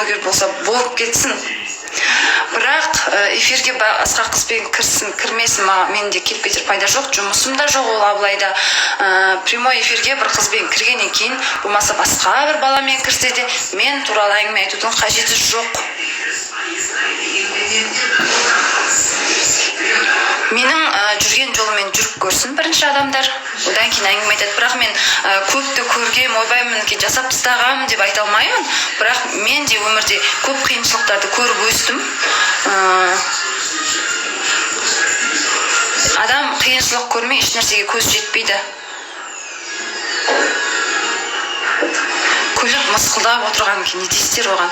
Блогер болса, болып кетсін. Бірақ эфирге басқа қызбен кірсін, кірмесін, маған, менде келіп кетер пайда жоқ, жұмысым да жоқ ол Абылайда. Прямой эфирге бір қызбен кіргеннен кейін, болмаса басқа бір баламен кірсе де, мен туралы әңгіме айтудың қажеті жоқ. Менің жүрген жолыммен жүріп көрсін бірінші адамдар, одан кейін әңгіме айтады. Бірақ мен көпті көргем, ойбай, мінекей, жасап тастағанмын деп айта алмаймын. Бірақ мен де өмірде көп қиыншылықтарды көріп өстім. Адам қиыншылық көрмей еш нәрсеге көз жетпейді. Күліп, мысқылдап отырғаннан кейін не дейсіздер оған?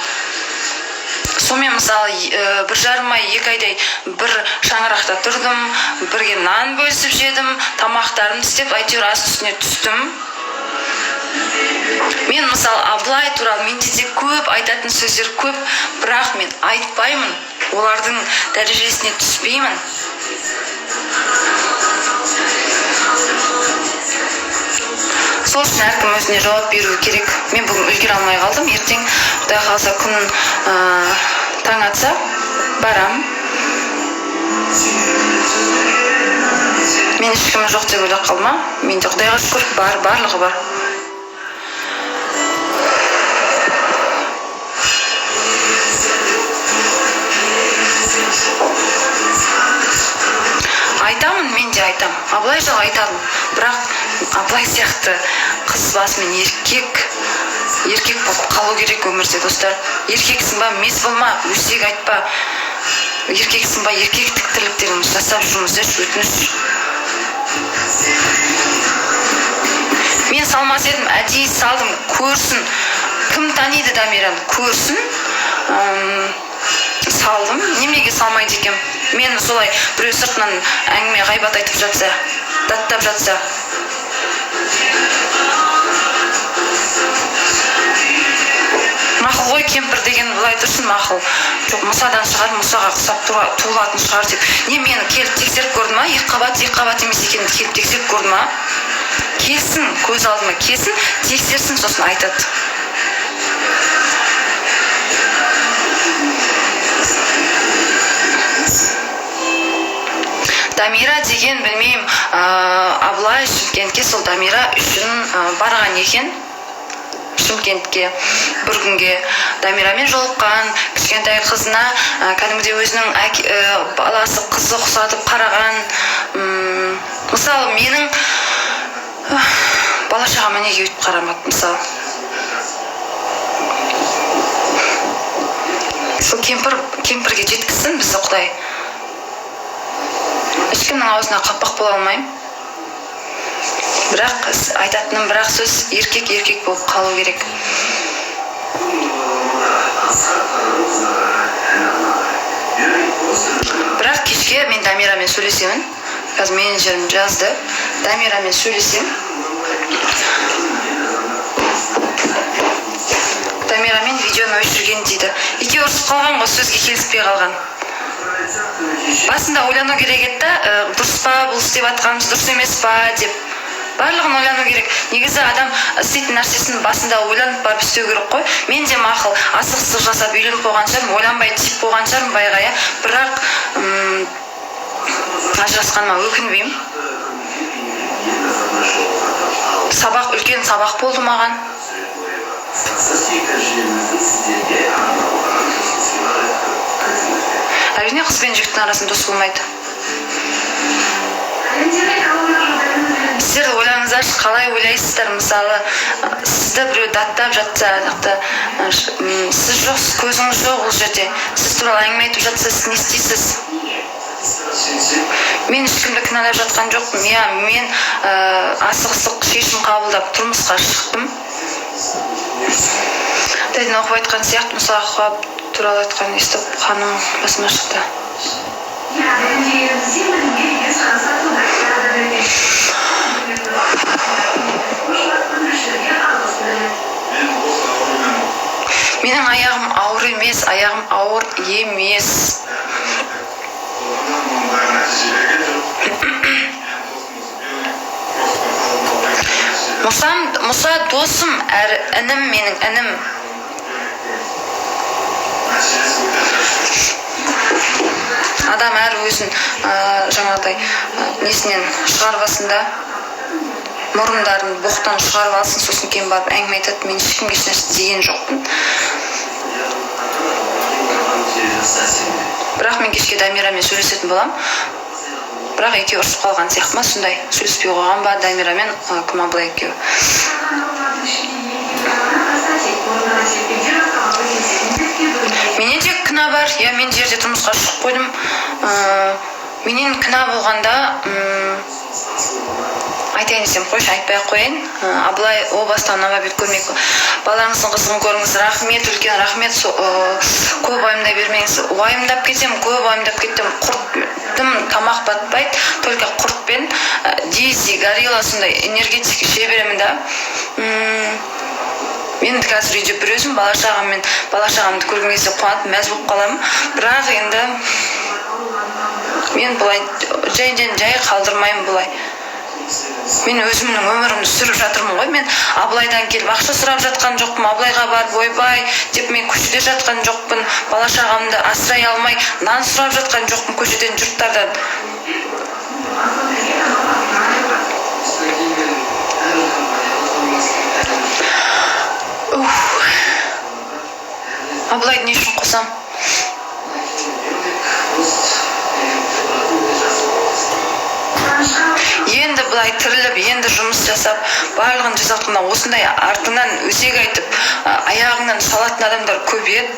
Сонымен, мысалы, 1,5 ай, 2 айдай бір шаңырақта тұрдым, бірге нан бөлісіп жедім, тамақтарымды істеп, әйтеуір ас үстіне түстім. Мен, мысалы, Абылай туралы менде де көп айтатын сөздер көп, бірақ мен айтпаймын, олардың дәрежесіне түспеймін. Сол үшін әркім өзіне жауап беруі керек. Мен бүгін үлгере алмай қалдым. Ертең, Құдай қаласа, күн таң атса, барам. Мен ешкімім жоқ деп ойлап қалма. Менде, Құдайға шүкір, бар, барлығы бар. Айтамын, мен де айтамын. Абылай жайлы айтамын. Бірақ Абылай сияқты қыз басымен еркек, еркек болып қалу керек өмірде, достар. Еркексің ба, мес болма, өсек айтпа. Еркексің ба, еркектік тірліктеріңізді жасап жүріңіздерші, өтініш. Мен салмас едім, әдейі салдым, көрсін. Кім таниды Дамираны, көрсін. Салдым. Неменеге салмайды екенмін? Мен солай біреу сыртынан әңгіме, ғайбат айтып жатса, даттап жатса. Мақұл ғой, кемпір деген былай тұрсын, мақұл. Жоқ, Мұсадан шығар, Мұсаға ұқсап туылатын шығар деп. Не, мені келіп тексеріп көрді ма? Екі қабат, екі қабат емес екенін келіп тексеріп көрді ма? Келсін, көз алдыма келсін, тексерсін, сосын айтады. Дамира деген білмеймін, Абылай Шымкентке сол Дамира үшін барған екен. Шымкентке бір күнге Дамирамен жолыққан, кішкентай қызына кәдімгідей өзінің баласы, қызы ұқсатып қараған. Мысалы, менің бала шағама неге өйтіп қарамады, мысалы? Сол кемпірге жеткізсін бізді Құдай. Ешкімнің аузына қақпақ бола алмаймын. Бірақ айтатыным бір-ақ сөз: еркек еркек болып қалу керек. Бірақ кешке мен Дамирамен сөйлесемін. Қазір менеджерім жазды. Дамирамен сөйлесемін. Дамирамен видеоны өшірген дейді. Екеуі ұрысып қалған ғой, сөзге келіспей қалған. Басында ойлану керек еді да, дұрыс па бұл істеп жатқанымыз, дұрыс емес па деп. Барлығын ойлану керек. Негізі адам істейтін нәрсесін басында ойланып барып істеу керек қой. Мен де мақұл, асығыстық жасап үйленіп қойған шығармын, ойланбай тиіп қойған шығармын байға, иә. Бірақ ажырасқаныма өкінбеймін. Сабақ, үлкен сабақ болды маған. Әрине, қыз бен жігіттің арасында дос болмайды. Сіздер ойлаңыздаршы, қалай ойлайсыздар, мысалы, сізді біреу даттап жатса, нақты, сіз жоқсыз, көзіңіз жоқ ол жерде, сіз туралы әңгіме айтып жатса, сіз не істейсіз? Мен ешкімді кінәлап жатқан жоқпын. Иә, мен асығыстық шешім қабылдап тұрмысқа шықтым. Дәден оқып айтқан сияқты, Мұса туралы айтқан естіп, қаным басыма шықты. Менің аяғым ауыр емес, аяғым ауыр емес. Мұса досым, әрі інім, менің інім. Өзін жаңағыдай несінен шығарып алсын да, мұрындарын боқтан шығарып алсын, сосын кейін барып әңгіме айтады. Мен ешкімге ешнәрсе деген жоқпын. Бірақ мен кешке Дамирамен сөйлесетін боламын. Бірақ екеуі ұрысып қалған сияқты ма, сондай сөйлеспей қойған ба Дамирамен, кім, Абылай екеуі. Менен де кінә бар, иә, мен де жерде тұрмысқа шығып қойдым. Менен кінә болғанда, айтайын десем, қойшы, айтпай ақ қояйын. Абылай о баста анама бет көрмей, балаңыздың қызығын көріңіз. Рахмет, үлкен рахмет. Көп уайымдай бермеңіз. Уайымдап кетемін, көп уайымдап кеттім. Құрттым, тамақ батпайды, только құртпен дизи, горилла, сондай энергетик іше беремін да. Мен қазір үйде бір өзім, бала шағаммен, бала шағамды көрген кезде қуанып мәз болып қаламын. Бірақ енді мен бұлай жай жай қалдырмаймын бұлай. Мен өзімнің өмірімді сүріп жатырмын ғой. Мен Абылайдан келіп ақша сұрап жатқан жоқпын. Абылайға барып ойбай деп мен көшеде жатқан жоқпын. Бала шағамды асырай алмай нан сұрап жатқан жоқпын көшеден, жұрттардан. Уф. Абылайды не үшін қосам? Енді былай тіріліп, енді жұмыс жасап, барлығын жасап жатқанда осындай артынан өсек айтып, аяғыңнан шалатын адамдар көбейеді.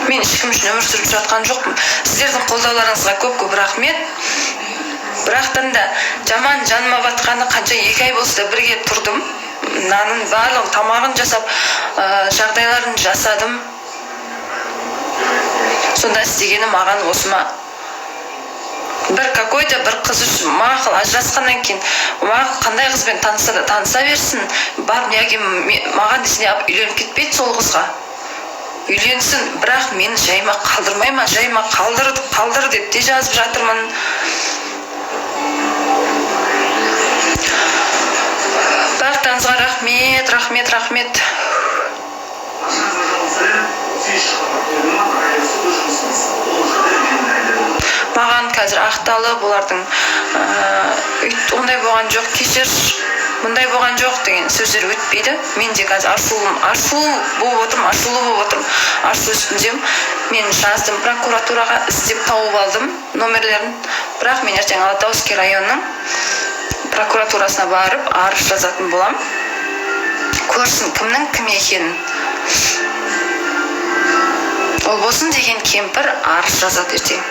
Мен ешкім үшін өмір сүріп жатқан жоқпын. Сіздердің қолдауларыңызға көп көп рахмет. Бірақтан да жаман жаныма батқаны, қанша 2 ай болса да бірге тұрдым, нанын барлығын, тамағын жасап, жағдайларын жасадым. Сонда істегені маған осы ма? Бір какой-то бір қыз үшін мақұл, ажырасқаннан кейін мақұл, қандай қызбен таныса да таныса берсін, барып неге маған десе неғып үйленіп кетпейді сол қызға? Үйленсін, бірақ мені жайма қалдырмай ма? Жайма қалдыр, қалдыр деп те жазып жатырмын. Барлықтарыңызға рахмет, рахмет, рахмет. Маған қазір ақталып, олардың ондай болған жоқ, кешір, мұндай болған жоқ деген сөздер өтпейді. Мен де қазір ашу болып отырмын, ашулы болып отырмын, ашу үстіндемін. Мен жаздым прокуратураға, іздеп тауып алдым номерлерін. Бірақ мен ертең Алатауский районның прокуратурасына барып арыз жазатын боламын. Көрсін кімнің кім екенін. Ол болсын деген кемпір арыз жазады ертең.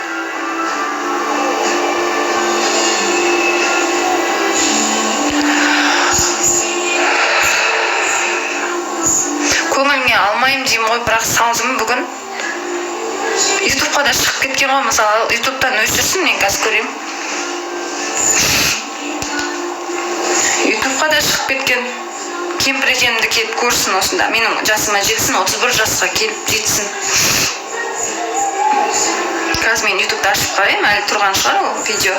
Көңіліңе алмаймын деймін ғой, бірақ салдым бүгін. Ютубқа да шығып кеткен ғой, мысалы, Ютубтан өшірсін, мен қазір көремін. Ютубқа да шығып кеткен. Кемпір екенімді келіп көрсін осында. Менің жасыма жетсін, 31 жасқа келіп жетсін. Қазір мен Ютубты ашып қараймын, әлі тұрған шығар ол видео.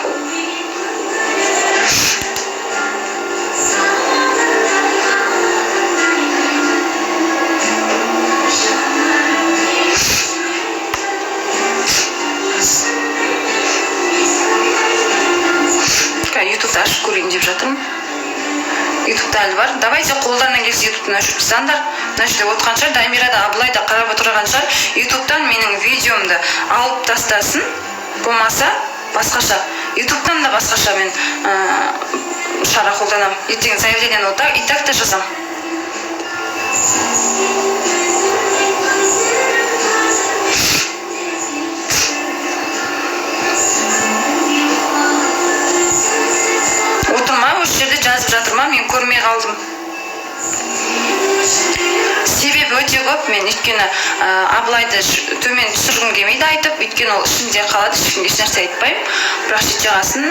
Ютубты ашып көрейін деп жатырмын. Ютубта әлі бар. Давайте қолдарынан келсе Ютубтан өшіріп тастаңдар. Мына жерде отырған шығар, Дамира да, Абылай да қарап отырған шығар. Ютубтан менің видеомды алып тастасын, болмаса басқаша. Ютубтан да басқаша мен шара қолданамын. Ертең заявлениені и так та жазамын. Отырма, осы жерде жазып жатыр ма, мен көрмей қалдым. Себебі өте көп. Мен өйткені Абылайды төмен түсіргім келмейді айтып, өйткені ол ішінде қалады, ешкімге ешнәрсе айтпаймын. Бірақ шет жағасын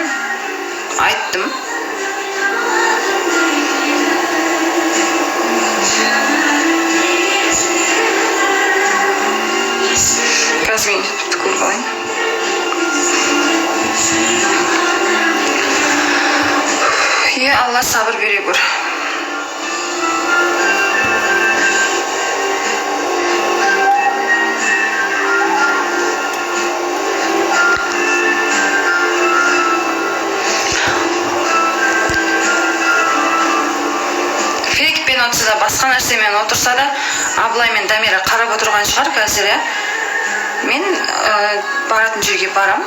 айттым. Қазір мен Ютубты көріп алайын. Е, Алла, сабыр бере көр. отырса да, басқа нәрсемен отырса да, Абылай мен Дамира қарап отырған шығар қазір, иә. Мен баратын жерге барам.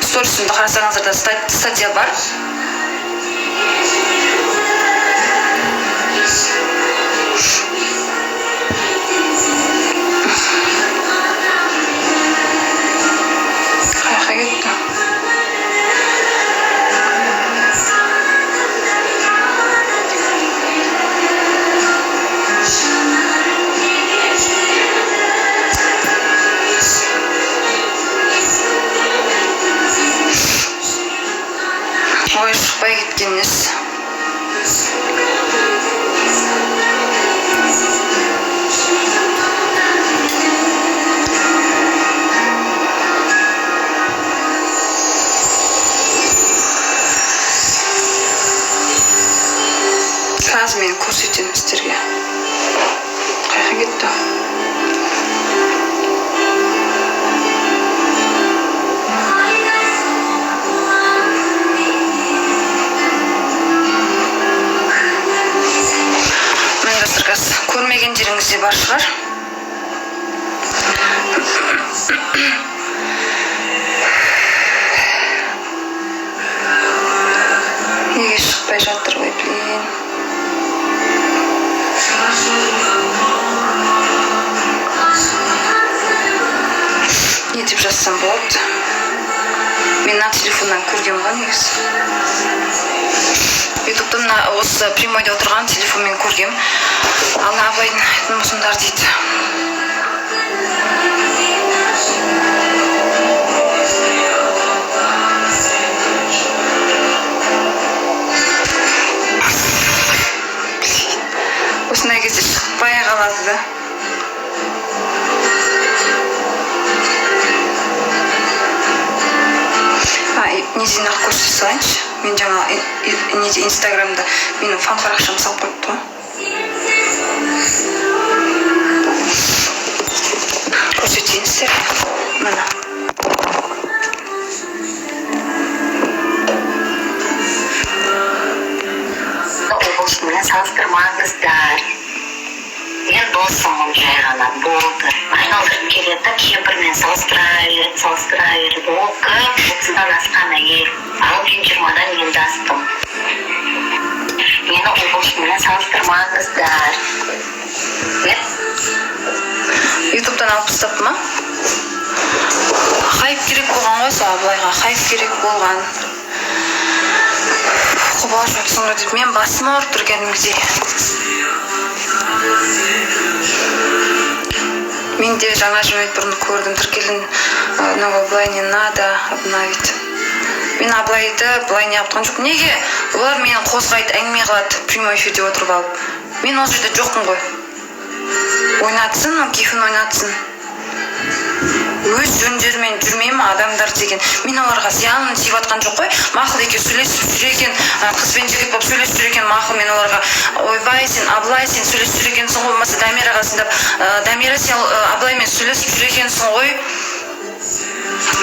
Сторисімді қарасаңыздар да, статья бар. Қаяққа кетті? Ой, шықпай кеткен несі? Қазір мен көрсетемін сіздерге. Қаяққа кетті? Міне, достар, қазір көрмегендеріңіз де бар шығар. Неге шықпай жатыр? Ой, блин, не деп жазсам болады? Мен мына телефоннан көргенмін ғой негізі. Ютубта мына осы прямойда отырған телефонмен көргем. Ал Абылайдың айтын дейді. Блин, осындай кезде шықпай қалады да. А, неден ақ көрсете салайыншы. Мен жаңа неде, Инстаграмда менің фан парақшам салып қойыпты ғой. Көрсетейін сіздерге, міне. Облысымен салыстырмаңыздар. Мен досыммын жай ғана, болды. Айналдырып келеді да, кемпірмен салыстыра береді, салыстыра береді. Ол кім? 30-дан асқан әйел, ал мен 20-дан енді астым. Мені облысымен салыстырмаңыздар. Мен Ютубтан алып тастапты ма? Хайп керек болған ғой сол Абылайға, хайп керек болған. Қобалжып жатсың ғой деп. Мен басым ауырып тұр кәдімгідей. Мен де жаңа 20 минут бұрын көрдім, тіркелдім. Но Абылай не надо обновить. Мен Абылайды былай неғып тұрған жоқпын. Неге олар мені қозғайды, әңгіме қылады прямой эфирде отырып алып? Мен ол жерде жоқпын ғой. Ойнатсын, ол кайфын ойнатсын. Өз жөндерімен жүрмей ма адамдар деген? Мен оларға зияным тиіп жатқан жоқ қой. Мақұл, екеуі сөйлесіп жүр екен, қыз бен жігіт болып сөйлесіп жүр екен, мақұл. Мен оларға: «Ойбай, сен, Абылай, сен сөйлесіп жүр екенсің ғой», болмаса Дамираға звондап: «Дамира, сен Абылаймен сөйлесіп жүр екенсің ғой,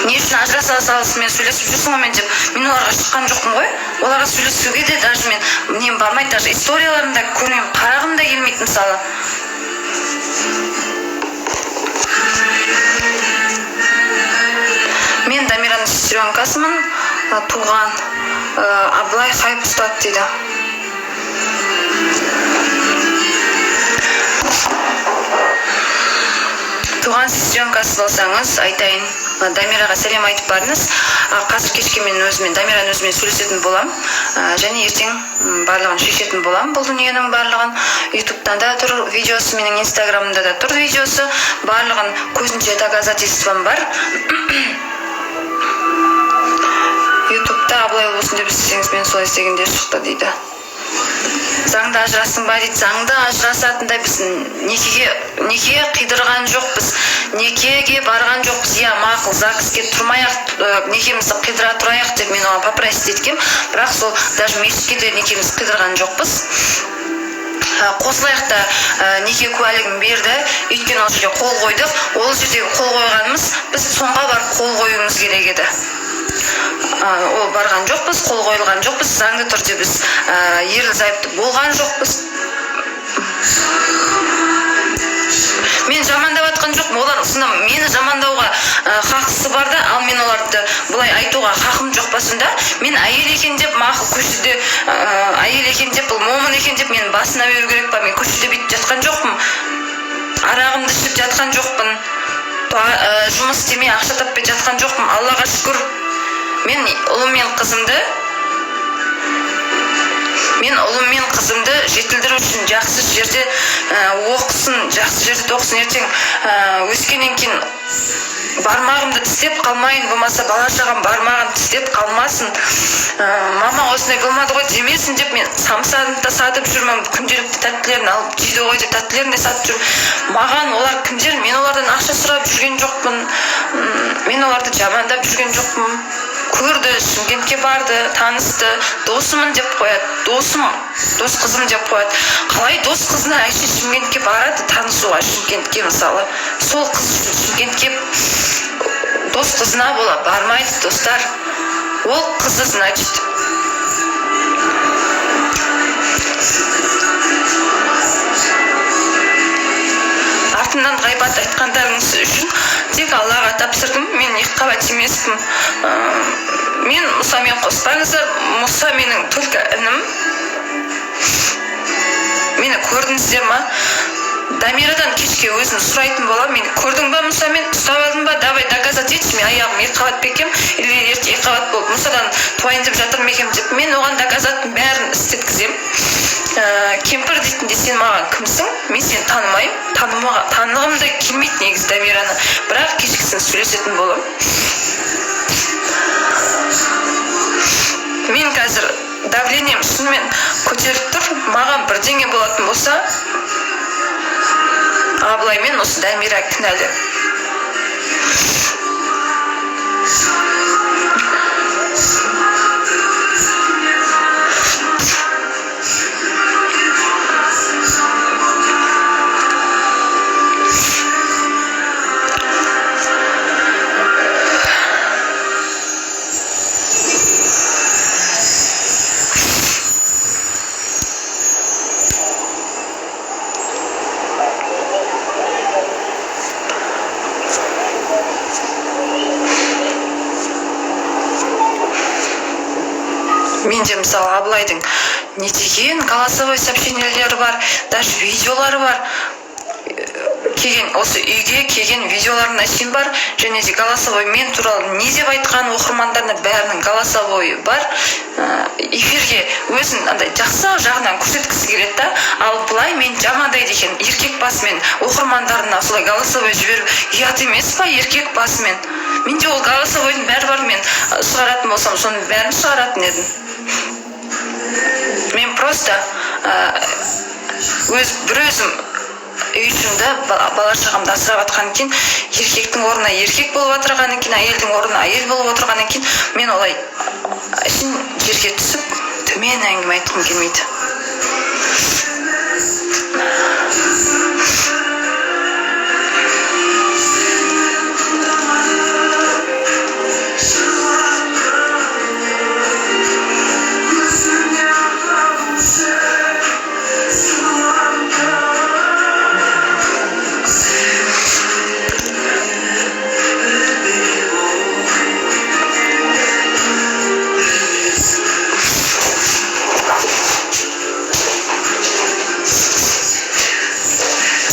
не үшін ажыраса салысымен сөйлесіп жүрсің ғой?» деп мен оларға шыққан жоқпын ғой. Оларға сөйлесуге де даже мен нем бармайды, даже историяларын да көрмеймін, қарағым да келмейді мысалы. Мен Дамираның сестренкасымын, туған. Абылай хайп ұстады дейді. Туған сестренкасы болсаңыз, айтайын, Дамираға сәлем айтып барыңыз. Қазір кешке мен өзімен, Дамираның өзімен сөйлесетін боламын. Және ертең барлығын шешетін боламын, бұл дүниенің барлығын. Ютубтан да тұр видеосы, менің Инстаграмымда да тұр видеосы, барлығын көзінше доказательством бар. Ютубта Абылай болсын деп іздесеңіз, мен солай іздегенде шықты дейді. Заңды ажырастың ба дейді. Заңды ажырасатындай біз некеге қидырған жоқпыз, некеге барған жоқпыз. Иә, мақұл, ЗАГСке тұрмай ақ некемізді қидыра тұрайық деп мен оған попросить еткенмін, бірақ сол даже мешітке де некемізді қидырған жоқпыз. Қосылайық та, неке куәлігін берді, өйткені ол жерде қол қойдық. Ол жердегі қол қойғанымыз, біз соңға барып қол қоюымыз керек еді. Ол барған жоқпыз, қол қойылған жоқпыз, заңды түрде біз ерлі зайыпты болған жоқпыз. Осыны мені жамандауға хақысы бар да, ал мен оларды былай айтуға хақым жоқ па сонда? Мен әйел екен деп, мақұл, көшеде әйел екен деп, бұл момын екен деп мені басына беру керек па? Мен көшеде бүйтіп жатқан жоқпын, арағымды ішіп жатқан жоқпын, жұмыс істемей ақша таппай жатқан жоқпын, Аллаға шүкір. Мен ұлым мен қызымды жетілдіру үшін, жақсы жерде оқысын, жақсы жерде оқысын, ертең өскеннен кейін бармағымды тістеп қалмайын, болмаса бала шағам бармағын тістеп қалмасын, мама осындай болмады ғой демесін деп, мен самсаны да сатып жүрмін, күнделікті тәттілерін алып жейді ғой деп, тәттілерін де сатып жүрмін. Маған олар кімдер? Мен олардан ақша сұрап жүрген жоқпын. Мен оларды жамандап жүрген жоқпын. Көрді, Шымкентке барды, танысты, досымын деп қояды, досым, дос қызым деп қояды. Қалай дос қызына әше Шымкентке барады танысуға? Шымкентке, мысалы, сол қыз үшін Шымкентке дос қызына бола бармайды, достар. Ол қызы, значит, артымнан ғайбат айтқандарыңыз үшін тек Аллаға тапсырдым. Мен екіқабат емеспін. Мен Мұсамен қоспаңыздар. Мұса менің только інім. Мені көрдіңіздер ма? Дамирадан кешке өзін сұрайтын боламын. Мені көрдің ба Мұсамен? Ұстап алдың ба? Давай, доказать етші, мен аяғым екі қабат па екенмін или ерте екі қабат болып Мұсадан туайын деп жатыр ма екенмін деп. Мен оған доказаттың бәрін істеткіземін. Кемпір дейтінде сен маған кімсің? Мен сені танымаймын, танымаға, танығым да келмейді негізі Дамираны, бірақ кешкісін сөйлесетін боламын. Мен қазір давлением шынымен көтеріліп тұр. Маған бірдеңе болатын болса, Абылай мен осы Дамира кінәлі. Менде, мысалы, Абылайдың не деген голосовой сообщениелері бар, даже видеолары бар. Келген, осы үйге келген видеоларына шейін бар және де голосовой, мен туралы не деп айтқан оқырмандарына, бәрінің голосовойы бар. Эфирге өзін андай жақсы жағынан көрсеткісі келеді да, ал былай мен жамандайды екен еркек басымен. Оқырмандарына солай голосовой жіберіп ұят емес па еркек басымен? Менде ол голосовойдың бәрі бар. Мен шығаратын болсам, соның бәрін шығаратын едім. Мен просто өз бір өзім үй ішімді, бала шағамды асырап жатқаннан кейін, еркектің орнына еркек болып отырғаннан кейін, әйелдің орнына әйел болып отырғаннан кейін, мен олай ішін жерге түсіп төмен әңгіме айтқым келмейді.